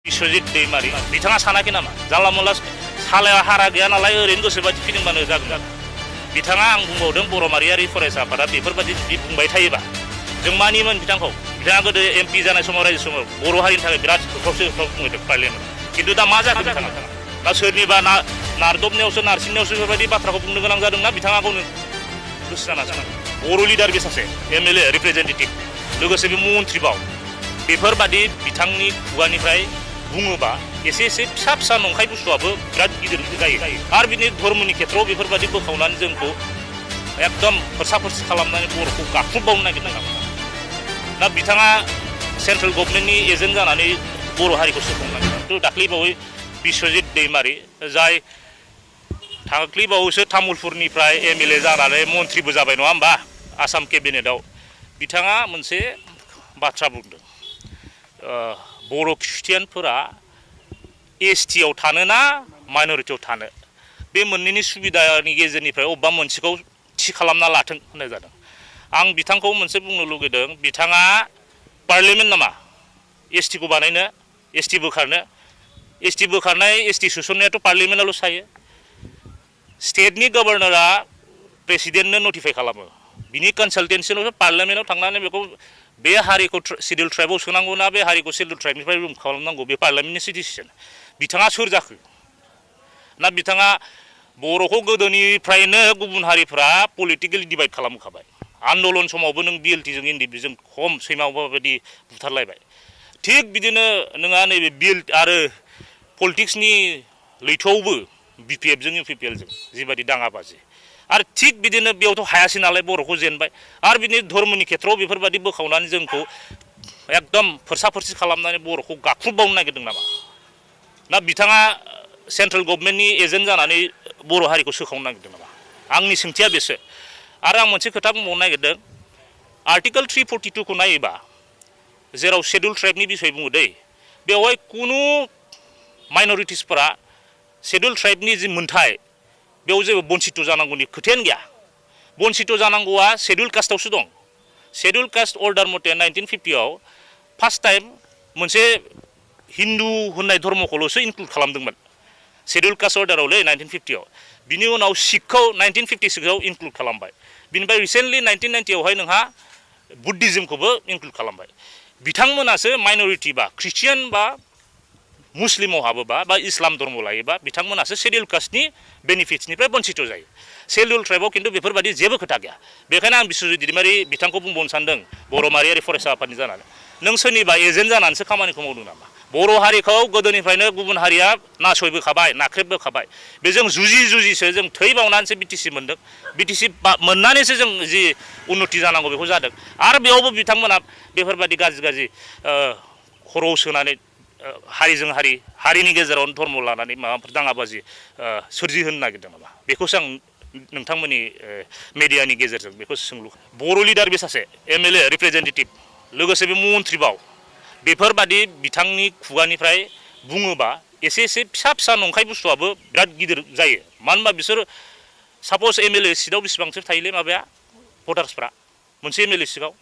बिश्वजित दैमारि बिथाङा सानाखै नामा जानला मोनला सालाया हारा गैया नालाय ओरैनो गोसोबादि फिदिंबानो जागोन बिथाङा आं बुंबावदों बर' माहारियारि फरायसा आफादा बेफोरबादि जुदि बुंबाय थायोबा जों मानियोमोन बिथांखौ बिथाङा गोदो एमपि जानाय समाव रायजो समाव बर' हारिनि थाखाय बिराद होख्राव बुंदों पार्लियामेन्टआव खिन्थु दा मा जाखो बिथाङा दा सोरनिबा नारदबनायावसो नारसिननायावसो बेफोरबायदि बाथ्राखौ बुंनो गोनां जादोंना बिथाङा गावनो गोसो जाना बर' लिडार बे सासे एमएलए रिप्रेजेन्टेटिभ लोगोसे बे मन्थ्रिबाव बेफोरबादि बिथांनि खुगानिफ्राय बुङोबा एसे फिसा फिसा नंखाय बुस्थुआबो बिराद गिदिर जायो आरो बिनि धर्मनि खेथ्रआव बेफोरबादि बोखावनानै जोंखौ एकदम फोरसा खालामनानै बर'खौ गाख्रुबबावनो नागिरदों दा बिथाङा सेन्ट्रेल गभर्नमेन्टनि एजेन्ट जानानै बर' हारिखौ सोखावनांगोन दाख्लैबावै बिश्वजित दैमारि जाय दाख्लैबावैसो तामुलपुरनिफ्राय एमएलए जानानै मन्थ्रिबो जाबाय नङा होमबा आसाम केबिनेटआव बिथाङा मोनसे बाथ्रा बुंदों बर' ख्रिस्टियानफोरा एसटिआव थानो ना माइनरिटियाव थानो बे मोननैनि सुबिदानि गेजेरनिफ्राय अबेबा मोनसेखौ थि खालामना लाथों होननाय जादों आं बिथांखौ मोनसे बुंनो लुगैदों बिथाङा पार्लियामेन्ट नामा एसटिखौ बानायनो एसटि बोखारनाय एसटि सोसननायाथ' पार्लियामेन्टआवल' थायो स्टेटनि गभर्नरा प्रेसिडेन्टनो नटिफाइ खालामो बिनि कनसालटेन्सिनावसो पार्लियामेन्टआव थांनानै बेखौ बे हारिखौ सिडिउल ट्राइबआव सोनांगौ ना बे हारिखौ सिडिउल ट्राइबनिफ्राय रिमुभ खालामनांगौ बे पार्लियामेन्टनि डिसिसन बिथाङा सोर जाखो ना बिथाङा बर'खौ गोदोनिफ्रायनो गुबुन हारिफ्रा पलिटिकेलि डिभाइड खालामखाबाय आन्दलन समावबो नों बिएलटिजों एनडिएफबिजों खम सैमाबायदि बुथारलायबाय थिग बिदिनो नोंहा नैबे बिएल आरो पलिटिक्सनि लैथोआवबो बिपिएफजों इउपिपिएलजों जिबायदि दाङाबाजि आरो थिग बिदिनो बेयावथ' हायासै नालाय बर'खौ जेनबाय आरो बिनि धर्मनि खेथ्रआव बेफोरबायदि बोखावनानै जोंखौ एकदम फोरसा खालामनानै बर'खौ गाख्रुबबावनो नागिरदों नामा ना बिथाङा सेन्ट्रेल गभर्नमेन्टनि एजेन्ट जानानै बर' हारिखौ सोखावनो नागिरदों नामा आंनि सोंथिया बेसो आरो आं मोनसे खोथा बुंबावनो नागिरदों आर्टिकेल 342 खौ नायोबा जेराव शेड्युल ट्राइबनि बिसय बुङो दै बेवहाय कुनु माइनरिटिसफोरा शेड्युल ट्राइबनि जि मोन्थाय बेयाव जेबो बन्सित जानांगौनि खोथायानो गैया बन्सित जानांगौआ शेड्युल कास्टआवसो दं शेड्युल कास्ट अर्डार मथे 1950आव फार्स्ट टाइम मोनसे हिन्दु होननाय धर्मखौल'सो इनक्लुड खालामदोंमोन शेड्युल कास्ट अर्डारावलै 1950आव बिनि उनाव सिखखौ 1956आव इनक्लुड खालामबाय बिनिफ्राय रिसेन्टलि 1990आवहाय नोंहा बुद्धिज्मखौबो इनक्लुड खालामबाय बिथांमोनासो माइनरिटि बा ख्रिस्टियान बा मुस्लिमाव हाबोबा बा इस्लाम धर्म लायोबा बिथांमोनासो शेड्युल कास्टनि बेनिफिट्सनिफ्राय बन्सित जायो शेड्युल ट्राइबआव खिन्थु बेफोरबायदि जेबो खोथा गैया बेखायनो आं बिश्वजित दैमारि बिथांखौ बुंबावनो सानदों बर' माहारियारि फरायसा आफादनि जानानै नों सोरनिबा एजेन्ट जानानैसो खामानिखौ मावदों नामा बर' हारिखौ गोदोनिफ्रायनो गुबुन हारिया नासयबोखाबाय नाख्रेबबोखाबाय बेजों जुजिसो जों थै बावनानैसो बिटिसि मोनदों बिटिसि मोननानैसो जों जि उन्नति जानांगौ बेखौ जादों आरो बेयावबो बिथांमोना बेफोरबायदि गाज्रि खर'आव सोनानै हारिजों हारिनि गेजेरावनो धर्म लानानै माबाफोर दाङाबाजि सोरजिहोनो नागिरदों नामा बेखौसो आं नोंथांमोननि मेडियानि गेजेरजों बेखौ सोंलु बर' लिडार बे सासे एमएलए रिप्रेजेन्टेटिभ लोगोसे बे मन्थ्रिबाव बेफोरबादि बिथांनि खुगानिफ्राय बुङोबा एसे फिसा नंखाय बुस्थुआबो बिराद गिदिर जायो मानो होनबा बिसोर सापज एमएलए सिटआव बेसेबांसो थायोलै माबाया भटार्सफ्रा मोनसे एमएलए सिटआव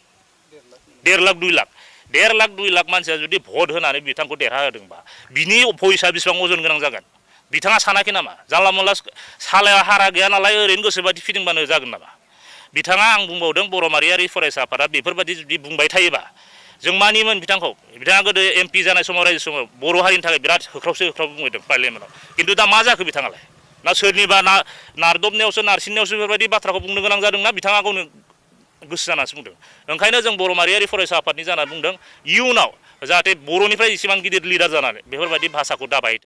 1.5 लाख 2 लाख मानसिया जुदि भट होनानै बिथांखौ देरहाहोदोंबा बिनि भइसआ बेसेबां अजन गोनां जागोन बिथाङा सानाखै नामा जानला मोनला सालाया हारा गैया नालाय ओरैनो गोसोबादि फिदिंबानो जागोन नामा बिथाङा आं बुंबावदों बर' माहारियारि फरायसा आफादा बेफोरबायदि जुदि बुंबाय थायोबा जों मानियोमोन बिथांखौ बिथाङा गोदो एमपि जानाय समाव रायजो समाव बर' हारिनि थाखाय बिराद होख्राव बुंदों पार्लियामेन्टआव खिन्थु दा मा जाखो बिथाङालाय ना सोरनिबा नारदबनायावसो नारसिननायावसो बेफोरबायदि बाथ्राखौ बुंनो गोनां जादोंना बिथाङा गावनो गोसो जानासो बुंदों ओंखायनो जों बर' माहारियारि फरायसा आफादनि जाना बुंदों इयुनाव जाहाथे बर'निफ्राय इसेबां गिदिर लिडार जानानै बेफोरबायदि भाषाखौ दाबाय